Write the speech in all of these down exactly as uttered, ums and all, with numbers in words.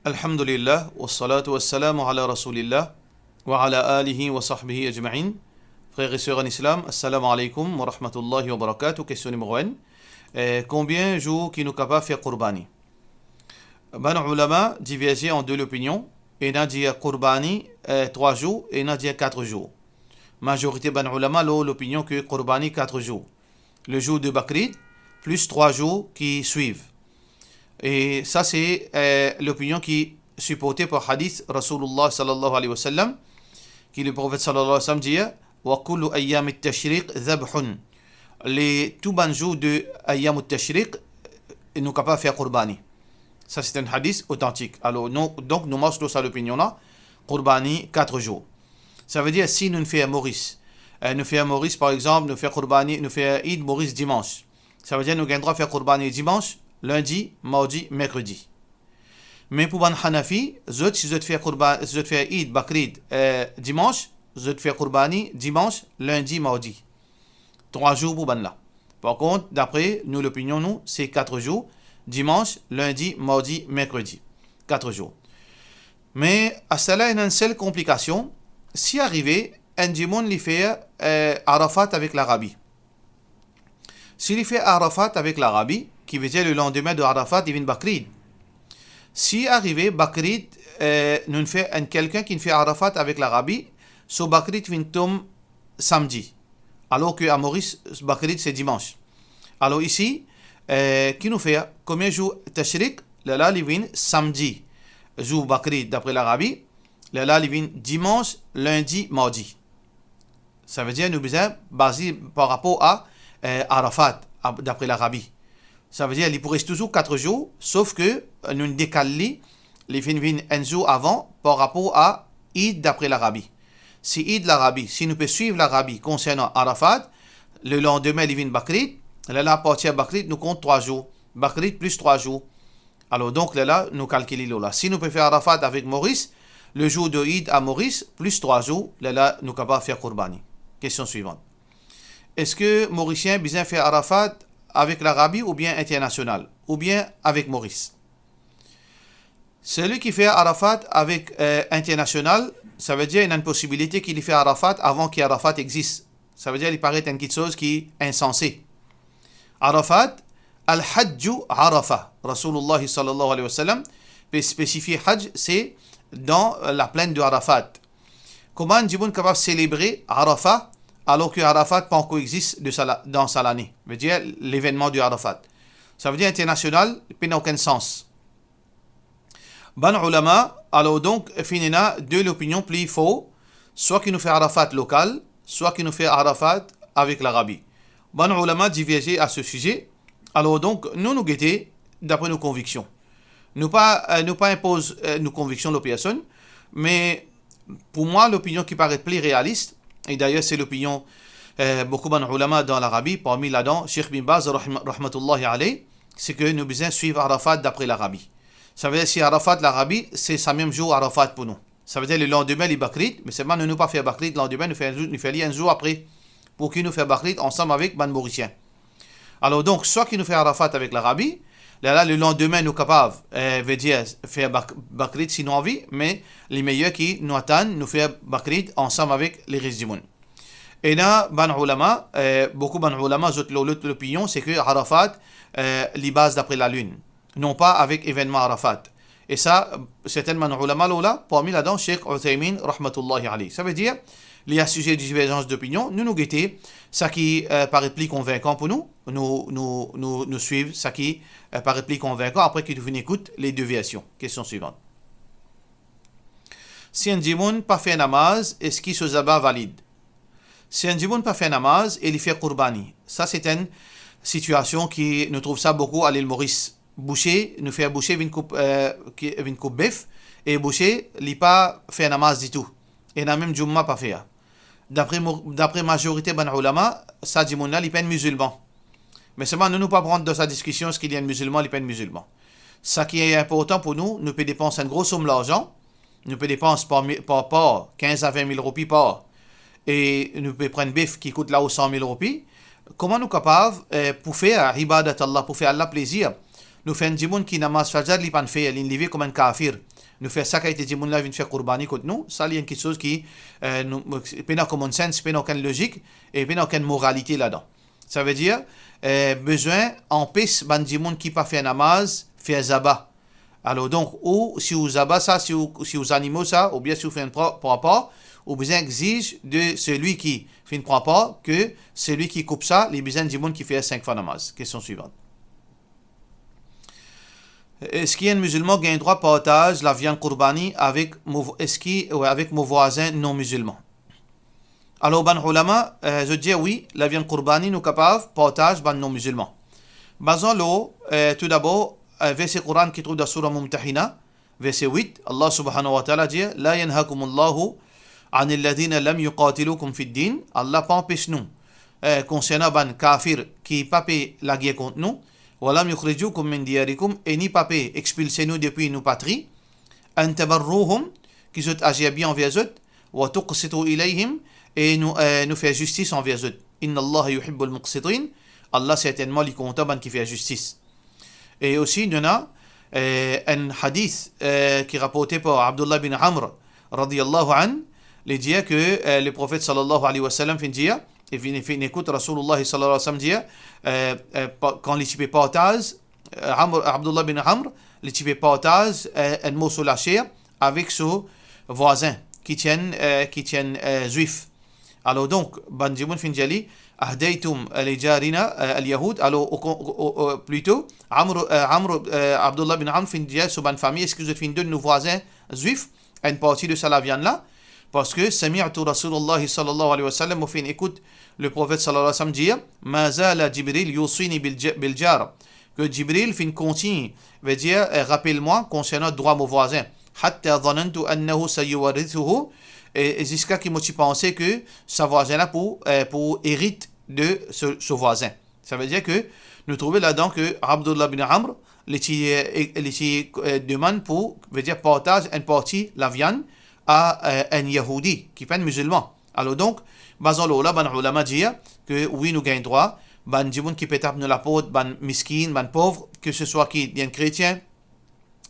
Alhamdulillah, wassalatu wassalamu ala Rasoulillah, wa ala alihi wa sahbihi ajma'in. Frer e ser an Islam, assalamu alaykoum wa rahmatullahi wa barakatuh. Kestion nimero enn. Eh, konbien zour ki nou kapav fer kourbani? Bann oulama diverze an de lopinion, ena dir kourbani, eh, trwa zour, ena dir kat zour. Mazorite bann oulama lor lopinion ki kourbani kat zour. Le zour de Bakrid, plis trwa zour ki swiv. E sa se, eh, lopinion ki siporte par hadith Rasoulillah sallallahu alayhi wa sallam, ki Leprofet sallallahu alayhi wa sallam dir, "Wa kullu ayyamit tashriq dhabhun." Le, tou bann zour de ayyamut tashriq, nou kapav fer kourbani. Sa se enn hadith otantik. Alor, nou, donk nou mars lor sa lopinion la, kourbani kat zour. Savedir, si nou fer Moris, eh, nou fer Moris, par exanp, nou fer kourbani, nou fer Eid Moris dimans. Savedir, nou gagn drwa fer kourbani dimans, lindi, mardi, merkredi. Me pou bann Hanafi, zot, si zot fer kourba-, si zot fer Eid, Bakrid, eh, dimans, zot fer kourbani dimans, lindi, mardi. Trwa zour pou bann la. Par kont, dapre nou, lopinion nou, se kat zour, dimans, lindi, mardi, merkredi. Kat zour. Me asala ena enn sel konplikasion, si arive enn dimoun li fer, eh, Arafat avek Larabi. Si li fer Arafat avek Larabi, ki vedir le landime de Arafat, li vinn Bakrid. Si arive Bakrid, eh, nou fer enn, kelkenn ki fer Arafat avek Larabi, so Bakrid vinn tom samdi. Alor ki a Moris, Bakrid se dimans. Alor isi, eh, ki nou fer? Konbien zour Tashriq? Lerla li vinn samdi. Zour Bakrid, dapre Larabi, lerla li vinn dimans, lindi, mardi. Savedir, nou bizin baze par rapor a, eh, Arafat, a, dapre Larabi. Savedir, li pou res touzour kat zour, sof ke, eh, nou dekal li, li finn vinn enn zour avan par rapor a Eid dapre Larabi. Si Eid Larabi, si nou pe swiv Larabi konsernan Arafat, le landime li vinn Bakrid, lerla apartir Bakrid nou kont trwa zour. Bakrid plis trwa zour. Alor, donk, lerla, nou kalkil li lor la. Si nou pe fer Arafat avek Moris, le zour de Eid a Moris, plis trwa zour, lerla, nou kapav fer kourbani. Kestion swivan. Eski Morisien bizin fer Arafat avek Larabi oubien internasional, oubien avek Moris? Seli ki fer Arafat avek, eh, internasional, savedir ena enn posibilite ki li fer Arafat avan ki Arafat exis. Savedir li paret enn kiksoz ki insanse. Arafat, Al-Hajju Arafah. Rasoulillah sallallahu alayhi wa sallam pe spesifie Hajj, se dan, eh, laplenn de Arafat. Kouma enn dimoun kapav selebre Arafat, alor ki Arafat pa ankor exis de sa la-, dan sa lane? Vedir levennman de Arafat. Savedir internasional, pena okenn sans. Bann oulama, alor donk, finn ena de lopinion pli for, swa ki nou fer Arafat lokal, swa ki nou fer Arafat avek Larabi. Bann oulama diverze a se size, alor donk, nou, nou gete dapre nou konviksion. Nou pa, eh, nou pa inpoz, eh, nou konviksion lor personn, me pou mwa, lopinion ki paret pli realis, e dayer se lopinion, eh, boukou bann oulama dan Larabi, parmi ladan Sheikh bin Baz, rahma-, rahmatullahi alayh, se ke nou bizin swiv Arafat dapre Larabi. Savedir si Arafat Larabi, se sa mem zour Arafat pou nou. Savedir le landime li Bakrid, me selman nou, nou pa fer Bakrid landime, nou fer enn zour, nou fer li enn zour apre. Pou ki nou fer Bakrid ansam avek bann Morisien. Alor donk, swa ki nou fer Arafat avek Larabi, lerla le landime nou kapav, eh, vedir fer Bak-, Bakrid si nou anvi, me li meyer ki nou atann, nou fer Bakrid ansam avek leres dimoun. Ena bann oulama, eh, boukou bann oulama, zot lo-, lot lopinion, se ke Arafat, eh, li baz dapre lalinn, non pa avek evennman Arafat. E sa, sertin bann oulama lor la, parmi ladan Sheikh Uthaymin, rahmatullahi alayh. Savedir, li a size diverzans dopinion, nou, nou gete sa ki, eh, paret pli konvinkan pou nou, nou, nou, nou, nou swiv sa ki, eh, paret pli konvinkan, apre ki nou finn ekout le de version. Kestion swivan. Si enn dimoun pa fer namaz, eski so zaba valid? Si enn dimoun pa fer namaz e li fer kourbani, sa se enn sitiasion ki nou trouv sa boukou a Lil Moris. Bouse, nou fer bouse vinn koup, eh, ki, vinn koup bef, e bouse, li pa fer namaz ditou. Ena mem djouma pa fer. Dapre mo-, dapre mazorite bann oulama, sa dimoun la, li pa enn mizilman. Me selman nou, nou pa pou rant dan sa diskision, eski li enn mizilman, li pa enn mizilman. Sa ki inportan pou nou, nou pe depans enn gro som larzan, nou pe depans par mi-, par, par kinz a vin mil roupi par, e nou pe pran enn bef ki kout lao san mil roupi, kouma nou kapav, eh, pou fer ibadat Allah, pou fer Allah plezir, nou fer enn dimoun ki namaz fajr li pa'nn fer, li leve kouma enn kafir, nou fer sa kalite dimoun la vinn fer kourbani kot nou, sa li enn kiksoz ki, eh, nou, pena common sense, pena okenn lozik, e pena okenn moralite ladan. Savedir, eh, bizin anpes bann dimoun ki pa fer namaz, fer zaba. Alor donk, ou, si ou zaba sa, si ou, si ou zanimo sa, oubien si ou finn pran, pran par, ou bizin exiz de selwi ki finn pran par, ke selwi ki koup sa, li bizin dimoun ki fer sink fwa namaz. Kestion swivan. Eski enn mizilman gagn drwa partaz laviann kourbani avek mo, eski, we, avek mo vwazin non mizilman? Alor, bann oulama, eh, zot dir wi, laviann kourbani, nou kapav partaz bann non mizilman. Bazan lor, eh, toudabor, eh, verse Koran ki trouv dan Soura Mumtahina, verse wit, Allah Subhanahu wa Ta'ala dir, "La yanhakumullahu anil ladhina lam yuqatilukum fid din." Allah pa anpes nou, eh, konsernan bann kafir ki pa pe lager kont nou, "wa lam yukhrijukum min diyarikum," e ni pa pe expilse nou depi nou patri, "an tabarruhum," ki zot azir bien anver zot, "wa tuqsitu ilayhim," e nou, eh, nou fer zistis anver zot. "Innallaha yuhibbul muqsitin," Allah sertennman li kontan bann ki fer zistis. E osi, nou ena, eh, enn hadith, eh, ki raporte par Abdullah bin Amr, radiyallahu anhu, li dir ke, eh, le Profet sallallahu alayhi wa sallam finn dir, e finn, finn ekout Rasoulullah sallallahu alayhi wa sallam dir, eh, eh, pa, kan li ti pe partaz, eh, Amr, Abdullah bin Amr, li ti pe partaz, eh, enn morso laser avek so vwazin, ki ti enn, eh, ki ti enn, eh, zwif. Alor donk, bann dimoun finn dir li, "Ahdaytum li jarina, eh, al-yahud." Alor, o, o, o, o, plito, Amr, eh, Amr, eh, Abdullah bin Amr finn dir so bann fami, "Eski zot finn donn nou vwazin zwif enn parti de sa laviann la?" Parski, "Sami'tu Rasoulullah sallallahu alayhi wa sallam," mo finn ekout le Profet sallallahu alayhi wa sallam dir, "Ma zala Jibril yusini bil ja-, bil jar." Ke Jibril finn kontign, vedir, eh, rapel mwa konsernan drwa mo vwazin. "Hatta zanantu annahu sayuwarrithuhu," e, e ziska ki mo ti panse ke sa vwazin la pou, eh, pou erit de so, so vwazin. Savedir ke nou trouve ladan ke Abdullah bin Amr, li ti, eh, li ti, eh, demann pou, vedir, partaz enn parti laviann a, eh, enn Yahoudi, ki pa enn mizilman. Alor donk, bazan lor la, bann oulama dir ke wi, nou gagn drwa, bann dimoun ki pe tap nou laport, bann miskin, bann pov, ke se swa ki li enn kretien,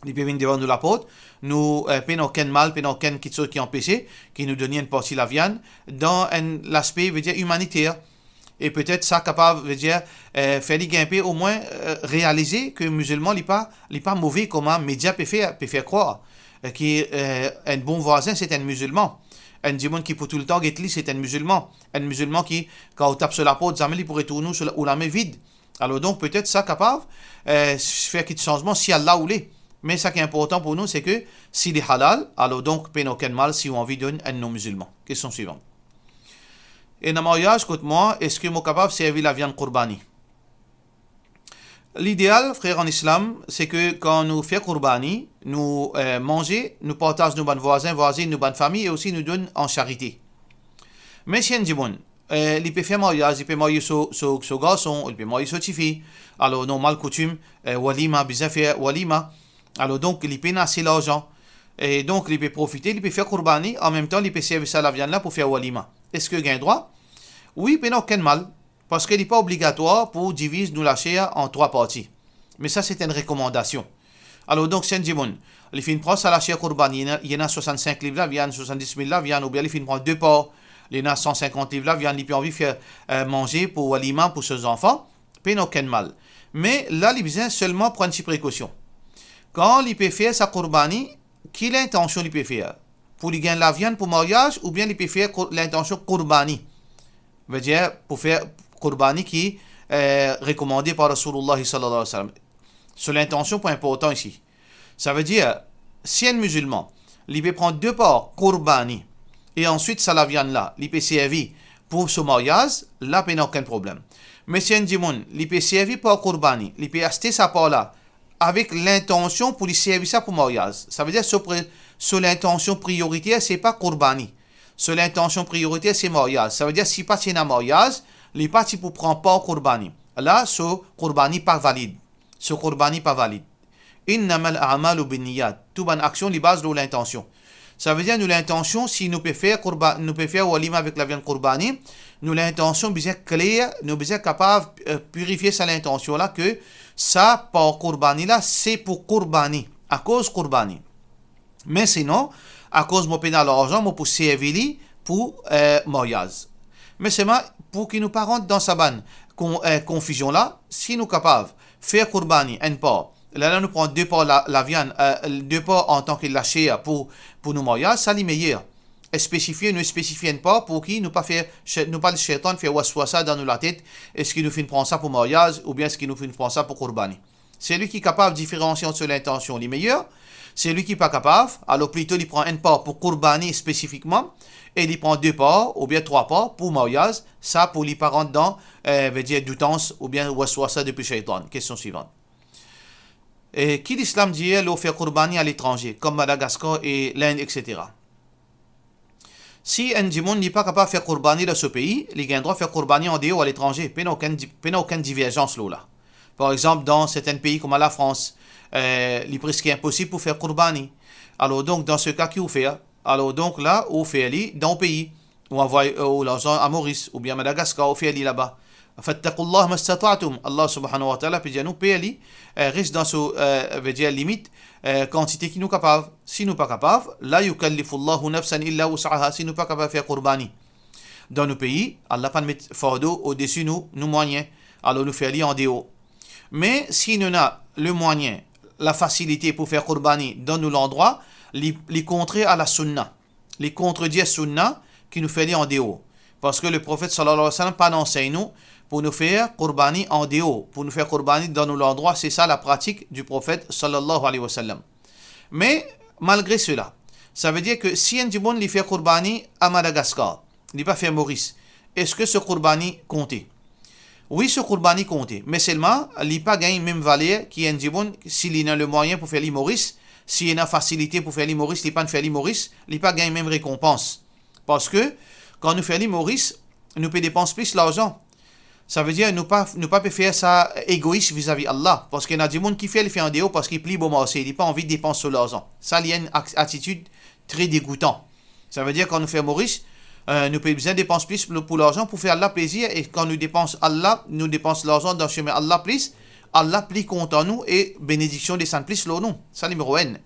li pe vinn devan nou laport, nou, eh, pena okenn mal, pena okenn kiksoz ki anpese, ki nou donn li enn parti laviann, dan enn laspe, vedir, imaniter. E petet sa kapav, vedir, eh, fer li gagn pe, omwin, eh, realize ke mizilman, li pa, li pa move kouma media pe fer, pe fer krwar, eh, ki, eh, enn bon vwazin, se enn mizilman. Enn dimoun ki pou toultan get li, se enn mizilman. Enn mizilman ki, kan ou tap so laport, zame li pou retourn ou so la, ou lame vid. Alor donk, petet sa kapav, eh, fer kit sanzman, si Allah oule. Me sa ki inportan pou nou, se ke si li halal, alor donk, pena okenn mal si ou anvi donn enn non mizilman. Kestion swivan. Ena maryaz kot mwa, eski mo kapav servi laviann kourbani? Lideal, frer an Islam, se ke kan nou fer kourbani, nou, eh, manze, nou partaz nou bann vwazin, vwazinn, nou bann fami, e osi nou donn an charite. Me si enn dimoun, eh, li pe fer maryaz, li pe marye so, so, so garson, li pe marye so tifi, alor normal koutim, eh, walima, bizin fer walima. Alor donk, li pena ase larzan. E donk, li pe profite, li pe fer kourbani, anmemtan, li pe servi sa laviann la pou fer walima. Eski gagn drwa? Wi, pena okenn mal. Parski li pa obligatwar pou diviz nou laser an trwa parti. Me sa, se enn rekomandasion. Alor donk, si enn dimoun, li finn pran sa laser kourbani, li ena, li ena swasannsink liv laviann, swasanndis mil laviann, oubien li finn pran de par, li ena san sinkant liv laviann, li pe anvi fer, eh, manze pou walima, pou so zanfan, pena okenn mal. Me la, li bizin selman pran enn ti prekosion. Kan li pe fer sa kourbani, ki lintansion li pe fer? Pou li gagn laviann pou maryaz, oubien li pe fer kou-, lintansion kourbani? Vedir, pou fer kourbani ki, eh, rekomande par Rasoulullah sallallahu alayhi wa sallam. So lintansion pou inportan isi. Savedir, si enn mizilman, li pe pran de par kourbani, e answit sa laviann la, li pe servi pou so maryaz, la pena okenn problem. Me si enn dimoun, li pe servi par kourbani, li pe aste sa par la, avek lintansion pou li servi sa pou maryaz. Savedir, so pre-, so lintansion priyoriter, se pa kourbani. So lintansion priyoriter, se maryaz. Savedir, si pa ti ena maryaz, li pa ti pou pran par kourbani. La, so kourbani pa valid. So kourbani pa valid. Innamal a'malu binniyat. Tou bann aksion, li baz lor lintansion. Savedir, nou lintansion, si nou pe fer kourba-, nou pe fer walima avek laviann kourbani, nou lintansion bizin kler, nou bizin kapav, eh, pirifie sa lintansion la, ke sa par kourbani la, se pou kourbani, akoz kourbani. Me sinon, akoz mo pena larzan, mo pou servi li pou, eh, maryaz. Me selman, pou ki nou pa rant dan sa bann kon-, eh, konfizion la, si nou kapav fer kourbani enn par, lerla nou pran de par la, laviann, eh, de par antan ki laser pou, pou nou maryaz, sa li meyer. Spesifie, nou spesifie enn par pou ki nou pa fer, nou pa les Seytan fer waswasa dan nou latet, eski nou finn pran sa pou maryaz, oubien eski nou finn pran sa pou kourbani. Selwi ki kapav diferansie ant so lintansion, li meyer. Selwi ki pa kapav, alor plito li pran enn par pou kourbani spesifikman, e li pran de par oubien trwa par pou maryaz, sa pou li pa rant dan, eh, vedir doutans oubien waswasa depi Seytan. Kestion swivan. E ki Lislam dir lor fer kourbani aletranze, kom Madagaskar e Lind, et cetera? Si enn dimoun li pa kapav fer kourbani dan so pei, li gagn drwa fer kourbani andeor, aletranze, pena okenn di-, pena okenn diverzans lor la. Par exanp, dan sertenn pei kouma Lafrans, eh, li preske inposib pou fer kourbani. Alor donk, dan se ka ki ou fer? Alor donk la, ou fer li dan ou pei, ou anvoy, eh, ou larzan a Moris oubien Madagaskar, ou fer li laba. Fattaqullaha mastata'tum. Allah subhanahu wa ta'ala pe dir nou, per li, eh, res dan so, eh, vedir limit, eh, kantite ki nou kapav. Si nou pa kapav, la yukallifullahu nafsan illa wus'aha, si nou pa kapav fer kourbani dan nou pei, Allah pa'nn met fardo odesi nou, nou mwayin, alor nou fer li andeor. Me si nou ena lemwayin, lafasilite pou fer kourbani dan nou landrwa, li, li kontrer a la sunna. Li kontredir sunna ki nou fer li andeor. Parski Leprofet sallallahu alayhi wa sallam pa'nn ansegn nou pou nou fer kourbani andeor, pou nou fer kourbani dan nou landrwa, se sa lapratik di Profet sallallahu alayhi wa sallam. Me malgre sela, savedir ki si enn dimoun li fer kourbani a Madagaskar, li pa fer Moris, eski so kourbani konte? Wi, so kourbani konte, me selman li pa gagn mem valer ki enn dimoun, si li ena lemwayin pou fer li Moris, si ena fasilite pou fer li Moris, li pa'nn fer li Moris, li pa gagn mem rekonpans. Parski kan nou fer li Moris, nou pe depans plis larzan. Savedir nou pa, nou pa pe fer sa egois vizavi Allah, parski ena dimoun ki fer, li fer andeor parski pli bon marse, li pa anvi depans so larzan. Sa li enn ak-, atitid tre degoutan. Savedir kan nou fer Moris, eh, nou pe bizin depans plis pou, pou larzan pou fer Allah plezir, e kan nou depans Allah, nou depans larzan dan sime Allah plis, Allah pli kontan nou e benediksion desann plis lor nou. Sa nimero enn.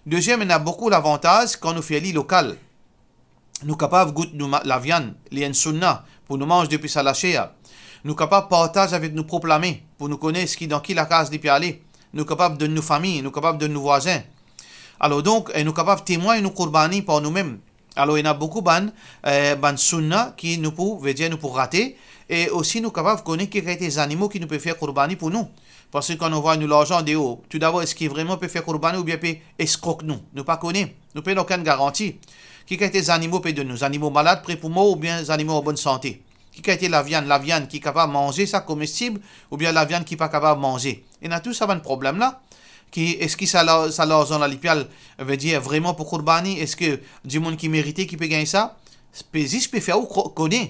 Deziem, ena boukou lavantaz kan nou fer li lokal. Nou kapav gout nou ma-, laviann, li enn sunna, pou nou manz depi sa laser. Nou kapav partaz avek nou prop lame, pou nou kone eski dan ki lakaz li pe ale. Nou kapav donn nou fami, nou kapav donn nou vwazin. Alor donk, eh, nou kapav temwagn nou kourbani par noumem. Alor, ena boukou bann, eh, bann sunna ki nou pou, vedir nou pou rate, e osi nou kapav kone ki kalite zanimo ki nou pe fer kourbani pou nou. Parski kan nou anvoy nou larzan deor, toudabor, eski vreman pe fer kourbani oubien pe eskrok nou? Nou pa kone. Nou pena okenn garanti. Ki kalite zanimo pe donn nou? Zanimo malad, pre pou mor, oubien zanimo an bonn sante? Ki kalite laviann? Laviann ki kapav manze, sa komestib, oubien laviann ki pa kapav manze? Ena tou sa bann problem la. Ki, eski sa la, sa larzan la, li pe al, vedir vreman pou kourbani? Eski dimoun ki merite ki pe gagn sa? Pe zis pe fer ou kro-, kone.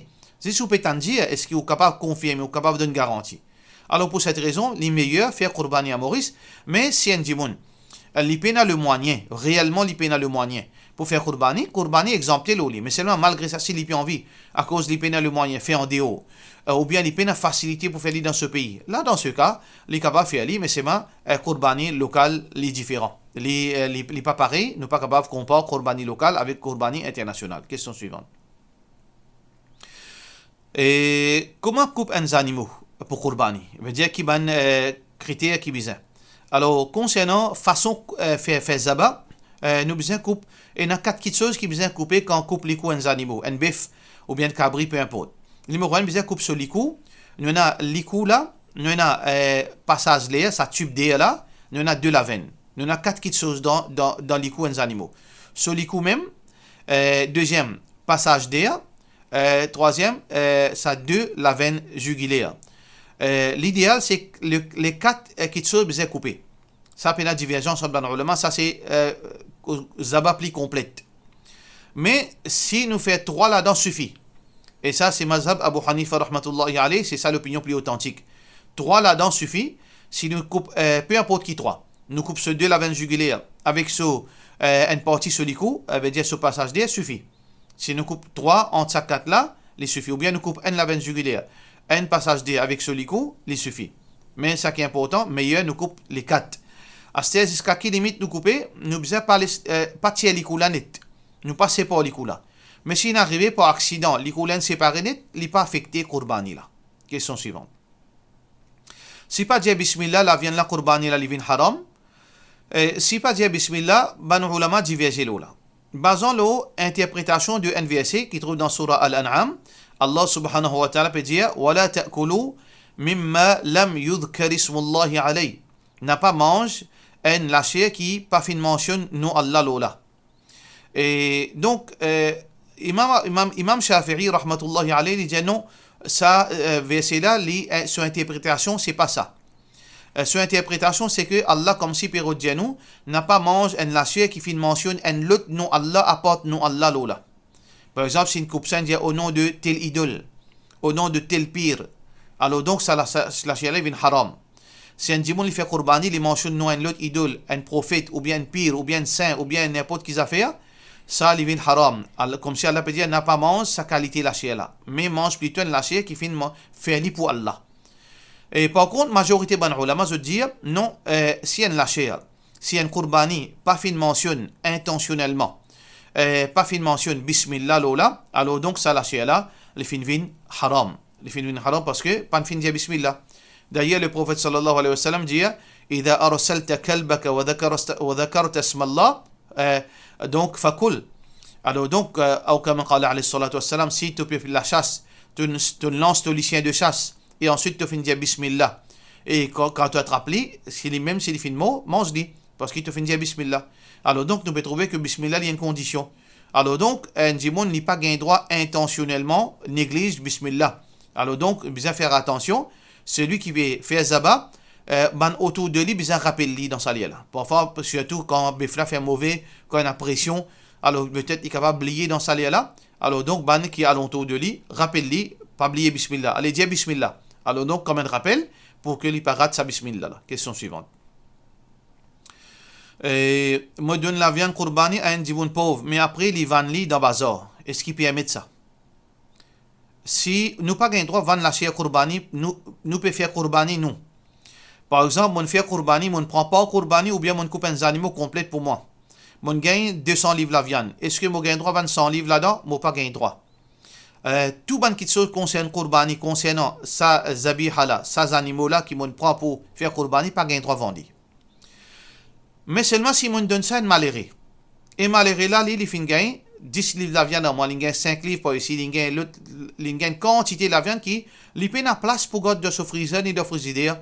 Zis ou pe tann dir, eski ou kapav konfirme, ou kapav donn garanti. Alor, pou set rezon, li meyer fer kourbani a Moris, me si enn dimoun, eh, li pena lemwayin, reelman li pena lemwayin pou fer kourbani, kourbani exanpte lor li, me selman malgre sa, si li pe anvi, akoz li pena lemwayin, fer andeor, eh, oubien li pena fasilite pou fer li dan so pei, la, dan se ka, li kapav fer li, me selman, eh, kourbani lokal, li diferan. Li, eh, li, li pa parey, nou pa kapav konpar kourbani lokal avek kourbani internasional. Kestion swivan. E kouma koup enn zanimo pou kourbani? Vedir ki bann, eh, kriter ki bizin. Alor, konsernan fason, eh, fer, fer zaba, eh, nou bizin koup, ena kat kitsoz ki bizin koupe kan koup likou enn zanimo, enn bef oubien enn kabri, pe inport. Nimero enn, bizin koup so likou. Nou ena likou la, nou ena, eh, pasaz ler, sa tib der la, nou ena de lavenn. Nou ena kat kitsoz dan, dan, dan likou enn zanimo. So likou mem, eh, deziem, pasaz der, eh, trwaziem, eh, sa de lavenn zigiler. Eh, lideal, se le, le kat, eh, kitsoz bizin koupe. Sa pena diverzans ant bann oulama, sa se, eh, zaba pli konplet. Me si nou fer trwa ladan sifi. E sa se mazhab Abu Hanifa rahmatullahi alayh, se sa lopinion pli otantik. Trwa ladan sifi, si nou koup, eh, pe inport ki trwa. Nou koup so de lavenn zigiler avek so, eh, enn parti so likou, eh, vedir so pasaz der, sifi. Si nou koup trwa ant sa kat la, li sifi. Oubien nou koup enn lavenn zigiler, enn pasaz der avek so likou, li sifi. Me sa ki inportan, meyer nou koup le kat. Aster ziska ki limit nou koupe, nou bizin pa les, eh, pa tir likou la net. Nou pa separ likou la. Me si inn arive par aksidan, likou la inn separe net, li pa afekte kourbani la. Kestion swivan. Si pa dir bismillah, laviann la kourbani la, li vinn haram. Eh, si pa dir bismillah, bann oulama diverze lor la. Bazan lor interpretasion de enn verse ki trouv dan Soura Al-An'am, Allah subhanahu wa ta'ala pe dir, "Wa la ta'kulu mimma lam yudhkar ismullahi alayh." Na pa manz enn laser ki pa finn mansionn non Allah lor la. E donk, eh, Imam, Imam, Imam Shafi'i, rahmatullahi alayh, li dir non, sa, eh, verse la, li, eh, so interpretasion, se pa sa. Eh, so interpretasion, se ke Allah, koumsi pe rod dir nou, na pa manz enn laser ki finn mansionn enn lot non Allah, apar non Allah lor la. Par exanp, si inn koup sa, inn dir, "Au nom de tel idole, au nom de tel pir." Alor donk, sa la, sa, laser la vinn haram. Si enn dimoun li fer kourbani, li mansionn non enn lot idol, enn profet, oubien enn pir, oubien enn sin, oubien ninport ki zafer, sa li vinn haram. Al-, koumsi Allah pe dir, "Na pa manz sa kalite laser la, me manz plito enn laser ki finn man-, fer li pou Allah." E par kont, mazorite bann oulama, zot dir, non, eh, si enn laser, si enn kourbani pa finn mansionn intansionelman, eh, pa finn mansionn bismillah lor la, alor donk sa laser la, li finn vinn haram. Li finn vinn haram parski pa finn dir bismillah. Dayer, le Profet sallallahu alayhi wa sallam dir, "Idha arsalta kalbaka wa dhakarta, wa dhakarta ismallah", eh, donk, "fakul." Alor donk, eh, ou kama qala alayhi salatu wassalam, si to pe lasas, to, to lans to lisien de sas, e answit to finn dir bismillah. E kan, kan to atrap li, si limem, si li finn mor, manz li, parski to finn dir bismillah. Alor donk, nou pe trouve ke bismillah, li enn kondision. Alor donk, enn dimoun, li pa gagn drwa intansionelman negliz bismillah. Alor donk, bizin fer atansion, selwi ki pe fer zaba, eh, bann otour de li bizin rapel li dan sa ler la. Parfwa, sirtou kan bef la fer move, kan ena presion, alor petet li kapav bliye dan sa ler la. Alor donk, bann ki alantour de li, rapel li, pa bliye bismillah. Ale, dir bismillah. Alor donk, kouma enn rapel, pou ke li pa rat sa bismillah la. Kestion swivan. Eh, mo donn laviann kourbani a enn dimoun pov, me apre li vann li dan bazar. Eski permet sa? Si nou pa gagn drwa vann laser kourbani, nou, nou pe fer kourbani, nou. Par exanp, mo'nn fer kourbani, mo'nn pran par kourbani, oubien mo'nn koup enn zanimo konplet pou mwa. Mo'nn gagn de san liv laviann. Eski mo gagn drwa vann san liv ladan? Mo pa gagn drwa. Eh, tou bann kitsoz konsern kourbani, konsernan sa zabiha la, sa zanimo la ki mo'nn pran pou fer kourbani, pa gagn drwa vann li. Me selman si mo'nn donn sa enn malere. E malere la, li, li finn gagn dis liv laviann an mwa, li gagn sink liv par isi, li gagn lot, li gagn kantite laviann ki li pena plas pou gard dan so frizer ni dan frizider.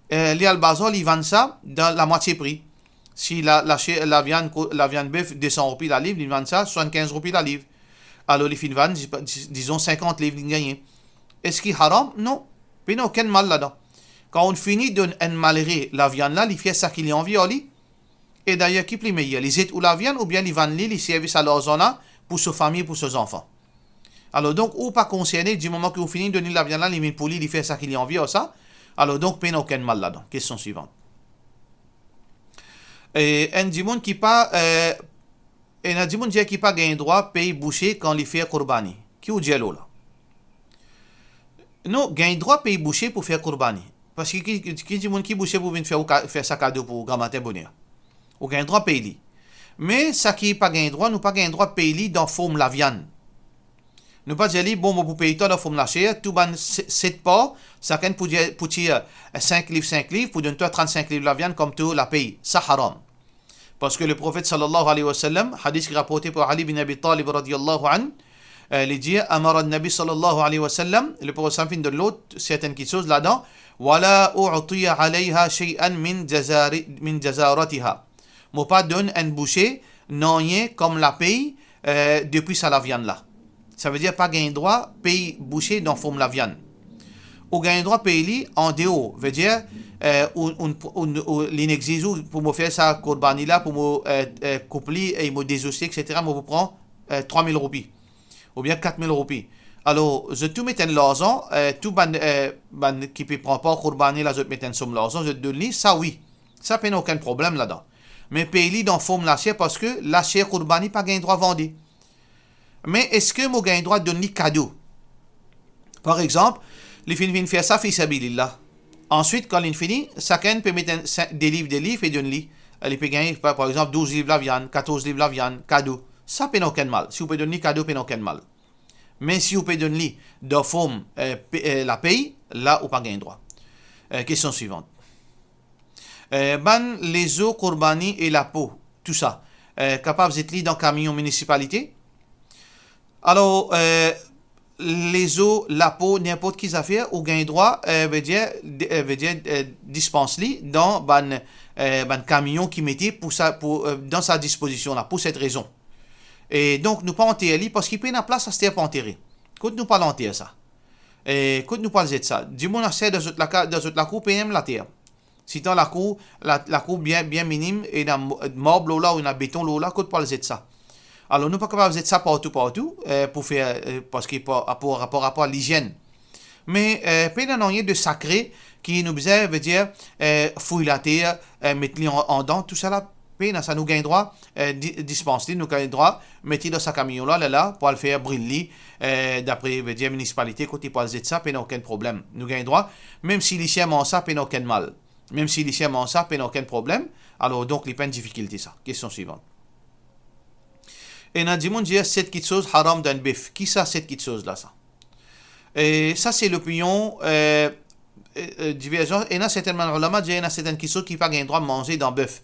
Eh, li al bazar, li vann sa dan lamwatie pri. Si la, laser, laviann ko-, laviann bef, de san roupi laliv, li vann sa swasannkinz roupi laliv. Alor li finn vann, di-, di-, dizon, sinkant liv li gagne. Eski haram? Non. Pena okenn mal ladan. Kan ou'nn fini donn enn malere laviann la, li fer sa ki li anvi ar li. E dayer, ki pli meyer, li zet ou laviann oubien li vann li, li servi sa larzan la pou so fami, pou so zanfan? Alor donk, ou pa konserne, di moman ki ou fini donn li laviann la, li vinn pou li, li fer sa ki li anvi ar sa. Alor donk, pena okenn mal ladan. Kestion swivan. E enn dimoun ki pa, eh, ena dimoun dir ki pa gagn drwa pey bouser kan li fer kourbani. Ki ou dir lor la? Non, gagn drwa pey bouser pou fer kourbani. Parski ki, ki, ki dimoun ki bouser pou vinn fer ou ka-, fer sa kado pou gramatin boner? Ou gagn drwa pey li. Me sa ki pa gagn drwa, nou pa gagn drwa pey li dan form laviann. Nou pa dir li, "Bon, mo pou pey twa dan form laser, tou bann se-, set par, sakenn pou dir, pou tir, eh, sink liv, sink liv, pou donn twa trannsink liv laviann kom to lapey." Sa haram. Parski le Profet sallallahu alayhi wa sallam, hadis ki raporte par Ali bin Abi Talib radiyallahu anhu, eh, li dir, amara Nabi sallallahu alayhi wa sallam, le Profet sallam finn donn lord sertenn kitsoz ladan, "Wa la u'tiya alayha shay'an min jazari-, min jazaratiha." Mo pa donn enn bouser nanye kom lapey, eh, depi sa laviann la. Savedir pa gagn drwa pey bouser dan form laviann. Ou gagn drwa pey li andeor, vedir, eh, ou, ou, ou, ou, li exiz ou pou mo fer sa kourbani la, pou mo, eh, eh, koup li e mo dezouse, et cetera, mo pou pran, eh, trwa mil roupi oubien kat mil roupi. Alor, zot tou met enn larzan, eh, tou bann, eh, bann ki pe pran par kourbani la, zot met enn som larzan, zot donn li, sa wi. Sa pena okenn problem ladan. Me pey li dan form laser, parski laser kourbani pa gagn drwa vande. Me eski mo gagn drwa donn li kado? Par exanp, li finn vinn fer sa fi sabilillah. Answit, kan linn fini, sakenn pe met enn, sink, de liv, de liv e donn li. Li pe gagn, par, par exanp, douz liv laviann, katorz liv laviann, kado. Sa pena okenn mal. Si ou pe donn li kado, pena okenn mal. Me si ou pe donn li dan form, eh, pe-, eh, lapey, la ou pa gagn drwa. Eh, kestion swivan. Eh, bann lezo kourbani e lapo, tou sa, eh, kapav zet li dan kamion minisipalite? Alor, eh, lezo, lapo, ninport ki zafer, ou gagn drwa, eh, vedir, de-, eh, vedir, eh, dispans li dan bann, eh, bann kamion ki mete pou sa, pou, eh, dan sa dispozision la, pou set rezon. E donk, nou pa anter li, parski pena plas aster pou antere. Kot nou pou al anter sa? E kot nou pou al zet sa? Dimoun aster dan zot laka-, dan zot lakour, pena mem later. Sitan lakour, la-, lakour bien, bien minim, ena mo-, marb lor la, ou ena beton lor la, kot pou al zet sa? Alor, nou pa kapav zet sa partou, partou, eh, pou fer, eh, parski par, par, par rapor a lizienn. Me, eh, pena nanye de sakre ki nou bizin, vedir, eh, fouy later, eh, met li an-, andan, tou sa la, pena sa, nou gagn drwa, eh, di-, dispans li, nou gagn drwa met li dan sa kamion la, la, la, pou al fer bril li, eh, dapre, vedir, minisipalite, kot li pou al zet sa, pena okenn problem. Nou gagn drwa, mem si lisien manz sa, pena okenn mal. Mem si lisien manz sa, pena okenn problem. Alor, donk, li pa enn difikilte sa. Kestion swivan. Ena dimoun dir set kitsoz haram dan bef. Ki sa set kitsoz la sa? E sa se lopinion, eh, eh, eh, diverzan. Ena sertenn bann ulama dir ena sertenn kitsoz ki pa gagn drwa manze dan bef.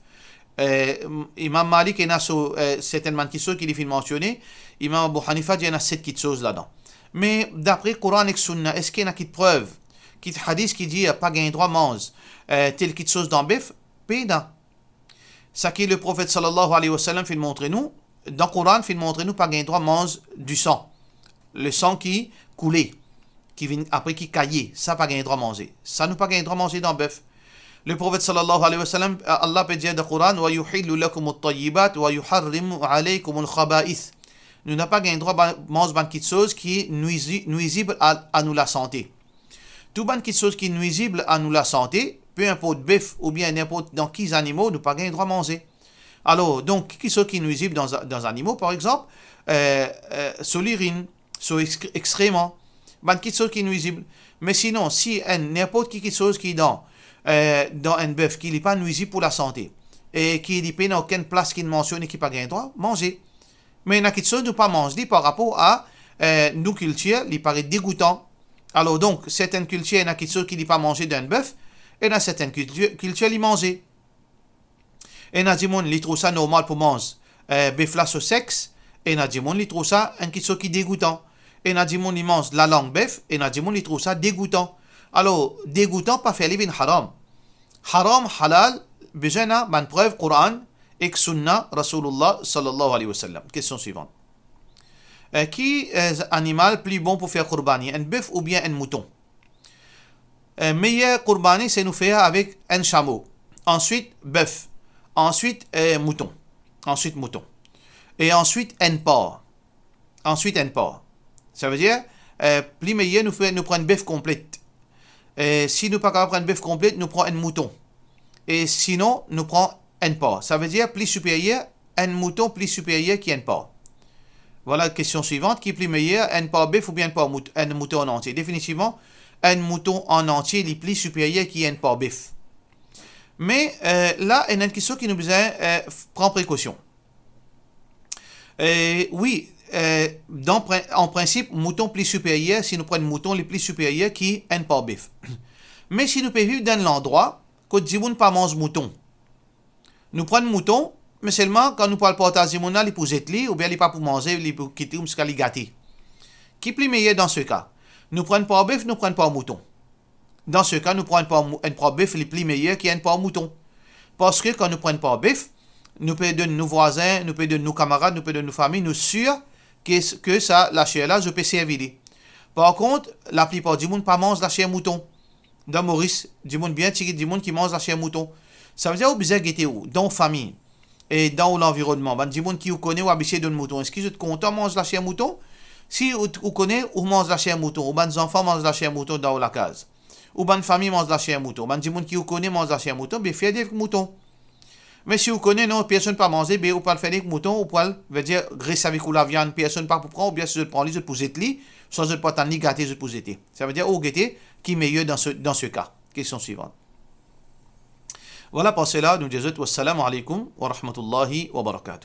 Eh, Imam Malik ena so, eh, sertenn bann kitsoz ki li finn mansione. Imam Abu Hanifa dir ena set kitsoz ladan. Me dapre Koran ek Sunna, eski ena kit prev, kit hadis ki dir pa gagn drwa manz, eh, tel kitsoz dan bef? Pena. Seki Leprofet sallallahu alayhi wa sallam finn montre nou, dan Koran finn montre nou pa gagn drwa manz disan. Lesan ki koule, ki vinn apre ki kaye, sa pa gagn drwa manze. Sa nou pa gagn drwa manze dan bef. Leprofet sallallahu alayhi wa sallam, Allah pe dir dan Koran, "Wa yuhillu lakumut tayyibat wa yuharrimu alaykumul khaba'ith." Nou napa gagn drwa ba-, manz bann kitsoz ki nwizi-, nwizib a, a nou lasante. Tou bann kitsoz ki nwizib a nou lasante, pe inport bef oubien ninport dan ki zanimo, nou pa gagn drwa manze. Alor, donk, ki kitsoz ki nwizib dan za-, dan zanimo, par exanp, eh, eh, so lirinn, so ex-, exkreman, bann kitsoz ki nwizib. Me sinon, si enn, ninport ki kitsoz ki dan, eh, dan enn bef ki li pa nwizib pou lasante, e ki li pena okenn plas ki mansione ki pa gagn drwa manze. Me ena kitsoz nou pa manz li par rapor a, eh, nou kiltir, li paret degoutan. Alor donk, sertenn kiltir, ena kitsoz ki li pa manze dan enn bef, ena sertenn kiltir, kiltir li manze. Ena dimoun, li trouv sa normal pou manz, eh, bef la so seks, ena dimoun, li trouv sa enn kitsoz ki degoutan. Ena dimoun, li manz lalang bef, ena dimoun, li trouv sa degoutan. Alor, degoutan pa fer li vinn haram. Haram, halal, bizin ena bann prev Koran ek Sunna Rasoulillah sallallahu alayhi wa sallam. Kestion swivan. Eh, ki, eh, animal pli bon pou fer kourbani, enn bef oubien enn mouton? Eh, meyer kourbani se nou fer avek enn samo, answit bef, answit, eh, mouton, answit mouton, e answit enn par. Answit enn par. Savedir, eh, pli meyer nou fer, nou pran enn bef konplet. Eh, si nou pa kapav pran enn bef konplet, nou pran enn mouton. E sinon, nou pran enn par. Savedir, pli siperyer, enn mouton pli siperyer ki enn par. Vwala kestion swivan, ki pli meyer, enn par bef oubien enn par mout-, enn mouton an antie? Definitivman, enn mouton an antie, li pli siperyer ki enn par bef. Me, eh, la, ena enn kistion ki nou bizin, eh, f-, pran prekosion. Eh, wi, eh, dan prin-, an prinsip, mouton pli siperyer, si nou pran mouton, li pli siperyer ki enn par bef. Me si nou pe viv dan enn landrwa kot dimoun pa manz mouton, nou pran mouton, me selman kan nou pou al partaz dimoun la, li pou zet li, oubien li pa pou manze, li pou kit li ziska li gate. Ki pli meyer dan se ka? Nou pran par bef, nou pran par mouton? Dan se ka, nou pran enn par mou-, enn par bef, li pli meyer ki enn par mouton. Parski kan nou pran par bef, nou pe donn nou vwazin, nou pe donn nou kamarad, nou pe donn nou fami, nou sir ke, ke sa laser la, zot pe servi li. Par kont, laplipar dimoun pa manz laser mouton. Dan Moris, dimoun bien ti, dimoun ki manz laser mouton. Savedir ou bizin gete ou, dan ou fami, e dan ou lanvironnman, bann dimoun ki ou kone ou abitie donn mouton, eski zot kontan manz laser mouton? Si ou, ou kone ou manz laser mouton, ou bann zanfan manz laser mouton dan ou lakaz, ou bann fami manz laser mouton, bann dimoun ki ou kone manz laser mouton, be fer de mouton. Me si ou kone non, personn pa manze, be ou pou al fer de mouton, ou pou al, vedir, gres avek ou laviann, personn pa pou pran, oubien si zot pran li, zot pou zet li, swa zot pou atann li gate, zot pou zete. Savedir ou gete ki meyer dan se, dan se ka. Kestion swivan. Vwala, par sela, nou dir zot, wassalamu alaikum wa rahmatullahi wa barakatuh.